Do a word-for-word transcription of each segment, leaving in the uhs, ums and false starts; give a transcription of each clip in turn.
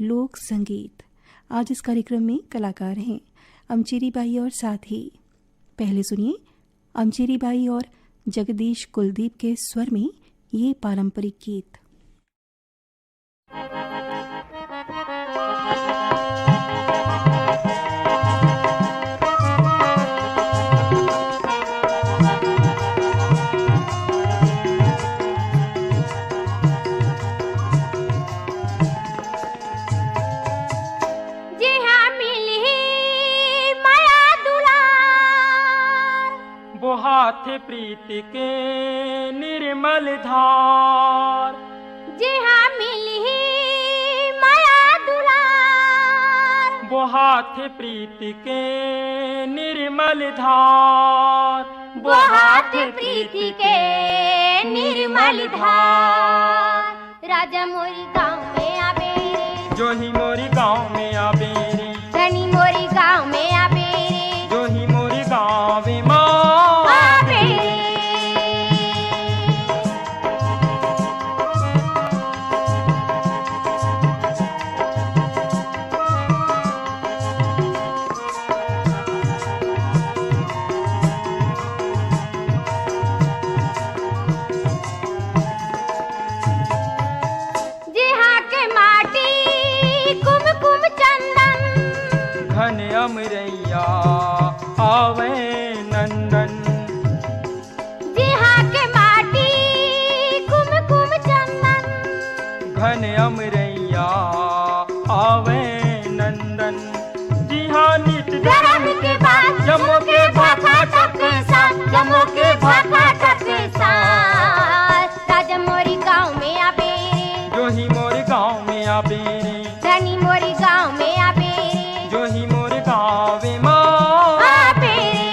लोक संगीत। आज इस कार्यक्रम में कलाकार हैं अमचेरी बाई और साथी। पहले सुनिए अमचेरी बाई और जगदीश कुलदीप के स्वर में ये पारंपरिक गीत। जिहाँ मिलही मया दुलार। बोहाथे प्रीति के निर्मल धार। जिहाँ मिलही मया दुलार। बोहाथे प्रीति के निर्मल धार। बोहाथे प्रीति के निर्मल धार। राजा मोरी गाँव में आबे रे। जोही मोरी गाँव में आबे रे। धनी मोरी गाँव में आबे रे। जोही मोरी गाँव में आबे रे। जिहाँ के माटी कुमकुम चंदन। घन अमरैया आवे नंदन। जिहाँ के माटी कुमकुम चंदन। घन अमरैया आवे नंदन। जिहाँ नित धर्म के बात, जम्मो के भाखा टकसाल, जम्मो के भाखा टकसाल। राजा मोरी गाँव में आबे रे। जोही मोरी गाँव में आबे रे। धनी मोरी गाँव में आबे रे। जोही मोरी गाँव में आबे रे।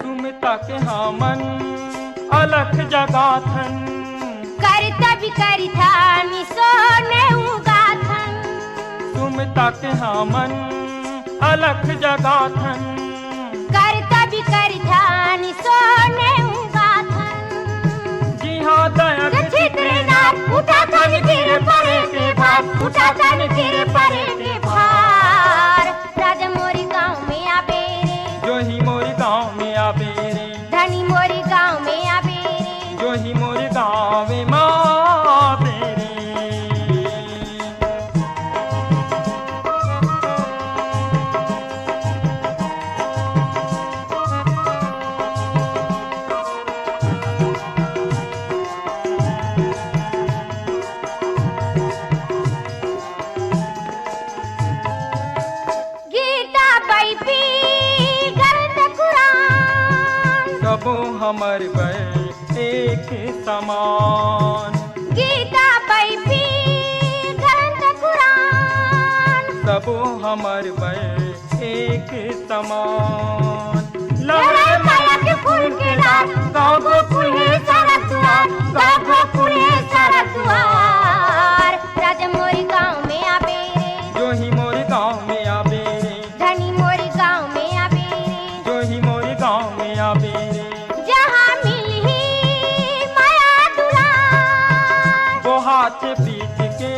सुमिता के हमन अलख जगाथन। करतब करिथन सोने उगाथन। सुमिता के हमन अलख जगाथन। करतब करिथन सोने उगाथन। जिहाँ दया के छितरे नाप उठाथन गिर परे के भाप, उठाथन गिर परे के भार। राजा मोरी गाँव में आबे रे। जोही मोरी गाँव में आबे रे। धनी मोरी गाँव में आबे रे। जोही मोरी गाँव में आबे रे। गीता बाइबिल ग्रंथ कुरान। सबो हमर बर एक समान। गीता बाइबिल ग्रंथ कुरान। सबो हमर बर एक समान। लहराए माया के फूल के डार, गाँव गोकुल हे सारा दुआर, गाँव गोकुल हे सारा दुआर। राजा मोरी गाँव में आबे रे। जोही मोरी गाँव में आबे रे। धनी मोरी गाँव में आबे रे। जोही मोरी गाँव में आबे रे। जहाँ मिलही माया दुलार। बोहाथे प्रीति के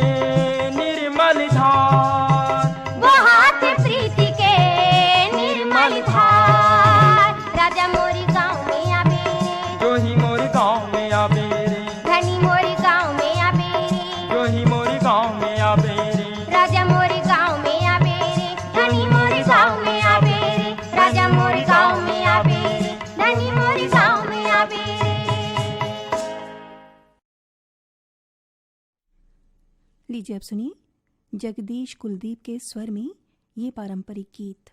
निर्मल धार। बोहाथे प्रीति के निर्मल धार। राजा मोरी गाँव में आबे रे। जोही मोरी गाँव में आबे रे। धनी मोरी गाँव में आबे रे। जोही मोरी गाँव में आबे रे। राजा मोरी गाँव में आबे रे। धनी मोरी गाँव में आबे रे। राजा मोरी गाँव में आबे रे। धनी मोरी गाँव में आबे रे। लीजिए, अब सुनिए जगदीश कुलदीप के स्वर में ये पारंपरिक गीत।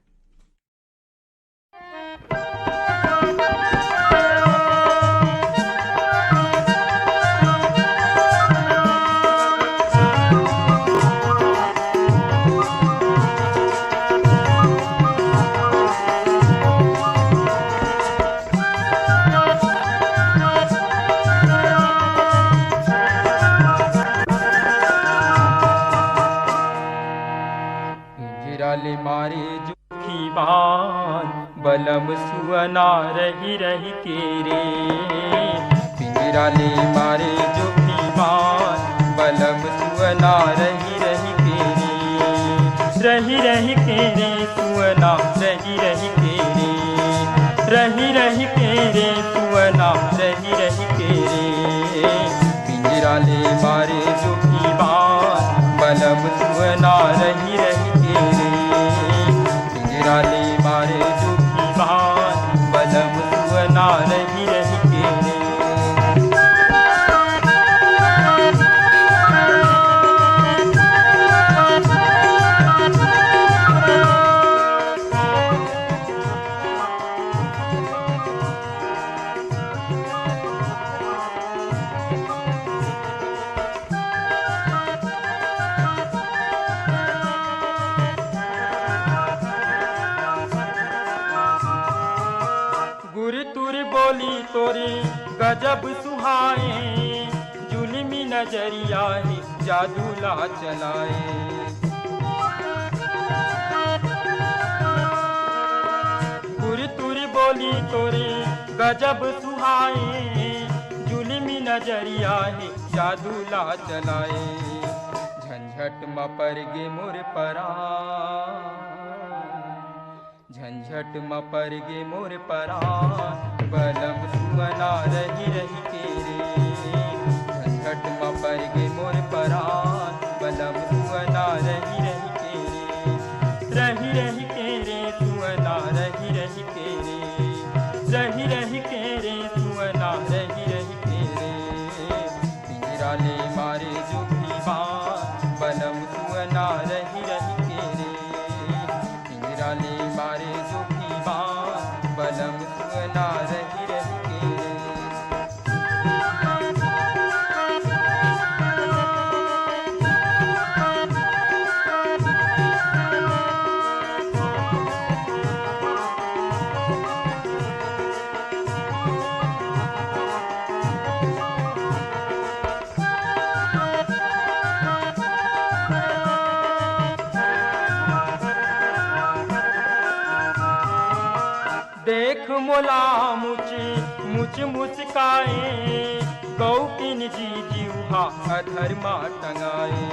सुअना रहि रहि के रे, पिंजरा ले मारे जोखी बान, बलम सुअना रहि रहि के रे, रहि रहि के रे सुअना, रहि रहि के रे, रहि रहि के रे सुअना, रहि रहि के रे, पिंजरा ले मारे जोखी बान, बलम सुअना रहि रहि के रे, पिंजरा ले मारे जोखी बान, बलम सुअना रहि रहि के रे। गुरतुर बोली तोरी गजब सुहाए, जुलमी नजरिया ही जादू ला चलाए। गुरतुर बोली तोरी गजब सुहाए, जुलमी नजरिया ही जादू ला चलाए। झंझट म पर गे मोर परान, झंझट म पर गे मोर परान, बलम सुअना रहि रहि के रे। झंझट म पर गे मोर परान, बलम सुअना रहि रहि के रे। रहि रहि के रे सुअना, रहि रहि के रे। रहि रहि के रे सुअना, रहि रहि के रे। पिंजरा ले मारे जोखी बान, बलम सुअना रहि रहि के रे। पिंजरा ले मारे जोखी बान, बलम सुअना रहि रहि के रे। देख मोला मुच मुच मुस्काए, गौ किन जी जीव हा अधर मा टंगाए।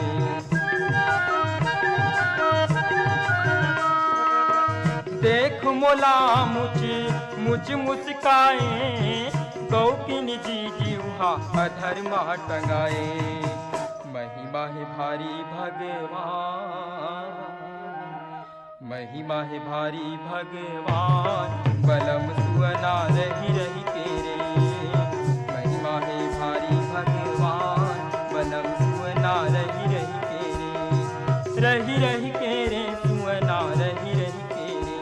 देख मोला मुच मुच मुस्काए, गौ किन जी जीव हा अधर मा टंगाए। महिमा हे भारी भगवान, महिमा हे भारी भगवान, बलम सुअना रहि रहि के रे। महिमा हे भारी भगवान, बलम सुअना रहि रहि के रे। रहि रहि के रे सुअना, रहि रहि के रे।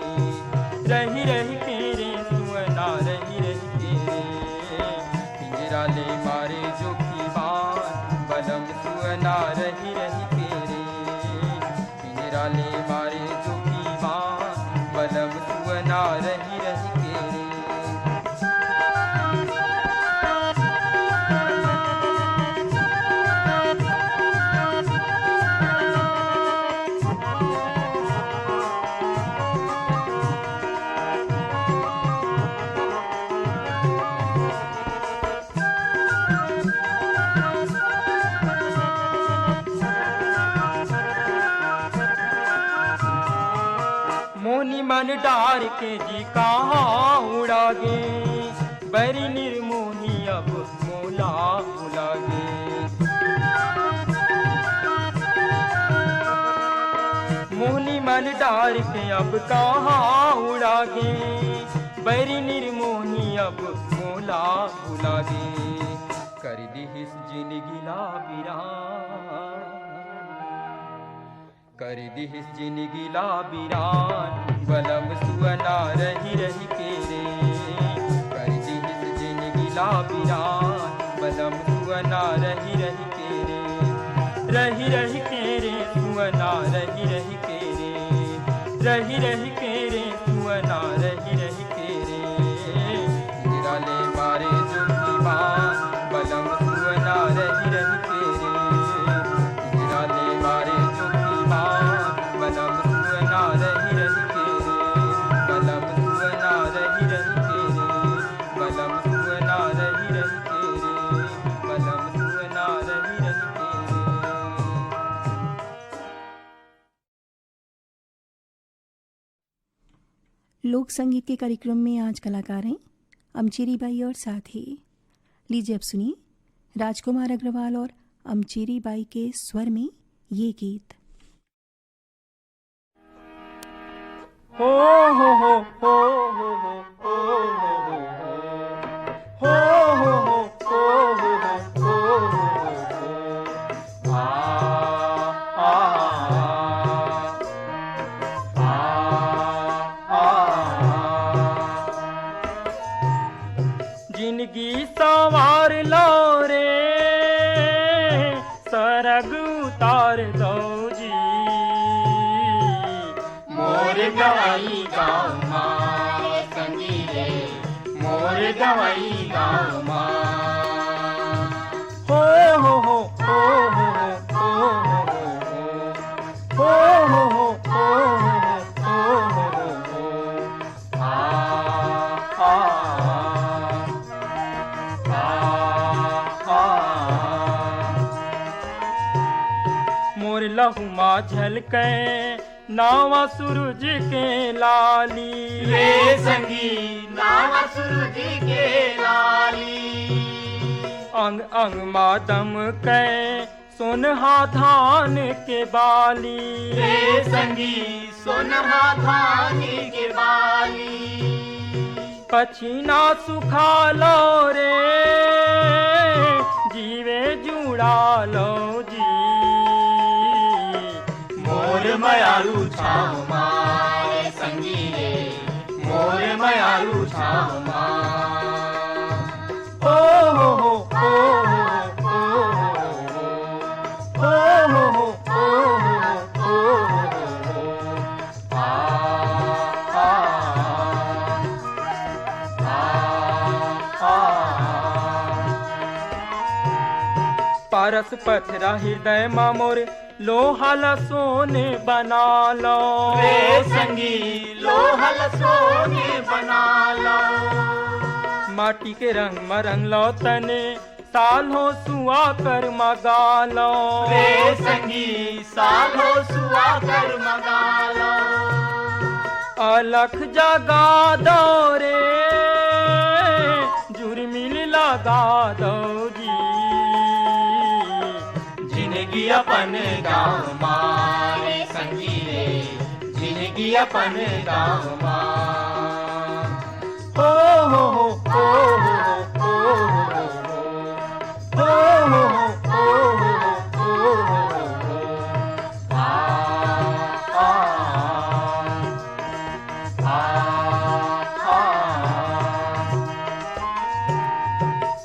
रहि रहि के रे सुअना, रहि रहि के रे। पिंजरा ले मारे जोखी बान, बलम सुअना रहि रहि के रे। पिंजरा ले मारे जोखी बान, बलम सुअना रहि रहि के रे। मोहनी मन डार के जी कहाँ उड़ा गे, बैरी निर्मोही अब मोला भुला गे। मोहनी मन डार के अब कहाँ उड़ा गे, बैरी निर्मोही अब मोला भुला गे। कर दिहिस जिनगी ला बिरान, कर दिहिस जिनगी ला बिरान, बलम सुअना रहि रहि के रे। कर दिहिस जिनगी ला बिरान, बलम सुअना रहि रहि के रे। रहि रहि के रे सुअना, रहि रहि के रे। रहि रहि के रे सुअना, रहि रहि के रे। पिंजरा ले मारे जोखी बान, बलम सुअना रहि रहि के रे। पिंजरा ले मारे जोखी बान, बलम सुअना रहि रहि के रे। बलम सुअना लोक संगीत के कार्यक्रम में आज कलाकार हैं अमचेरी बाई और साथी। लीजिए अब सुनिए राजकुमार अग्रवाल और अमचेरी बाई के स्वर में ये गीत। हो हो हो हो हो हो हो हो हो हो हो हो हो हो हो हो हो हो। आ, आ, आ, आ, आ। जिनगी संवार लो रे, सरग उतार दो जी। मोर गंवई गाँव मा रे संगी रे, मोर गंवई गाँव मा। हो हो हो हो हो हो हो हो हो हो हो हो हो हो हो हो। आ, आ, आ, आ, आ। मोर लहू मा झलके नावा सूरज के लाली। रे संगी, नावा सूरज के लाली। अंग अंग मा दमके सोनहा धान के बाली। रे संगी, सोनहा धान के बाली। पछीना सुखा लो रे, जीवे जुड़ा लो जी। मोर मयारू छाँव मा रे संगी रे, मोर मयारू छाँव मा। ओ हो हो, ओ हो हो, ओ हो हो, ओ हो हो, ओ हो हो, ओ हो हो। आ, आ, आ, आ। पारस पथरा हृदय मा मोर लोहा ल सोने बना लो। रे संगी, लोहा ल सोने बना लो। माटी के रंग म रंग लो तने, साल हो सुआ कर मगा लो। रे संगी, साल हो सुआ कर मगा लो। अलख जगा दो रे, जुर्मिल लगा दो जी। जिनगी अपन गाँव मा रे संगी रे, जिनगी अपन गाँव मा। हो हो हो, ओ हो हो, ओ हो हो हो। ओ हो हो, ओ हो हो, ओ हो हो हो। आ, आ, आ, आ।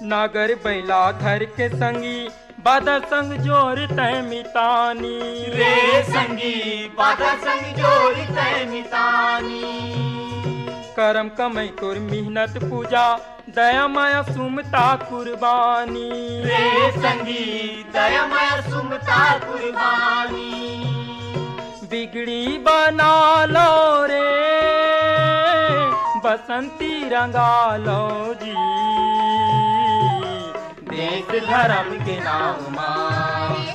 नागर बैला धर के संगी, बादर संग जोर तय मितानी। रे संगी, बादर संग जोर तय मितानी। करम कमई तोर मिहनत पूजा, दया माया सुमता कुर्बानी। रे संगी, दया माया सुमता कुर्बानी। बिगड़ी बना लो रे, बसंती रंगा लो जी। देश धरम के नाँव मा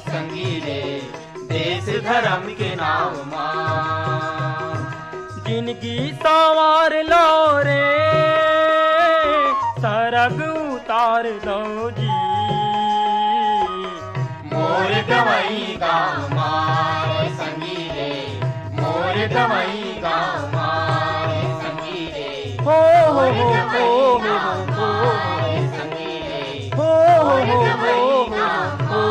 संगी रे, देश धरम के नाँव मा। जिनगी संवार लो रे, सरग उतार दो जी। मोर गंवई गाँव मा रे संगी रे, मोर गंवई गाँव मा रे संगी रे। हो हो हो हो हो हो। हो हो हो हो हो हो।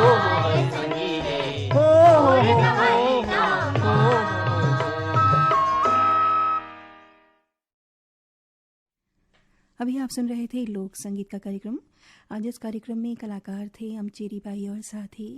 अभी आप सुन रहे थे लोक संगीत का कार्यक्रम। आज इस कार्यक्रम में कलाकार थे अमचेरी बाई और साथी।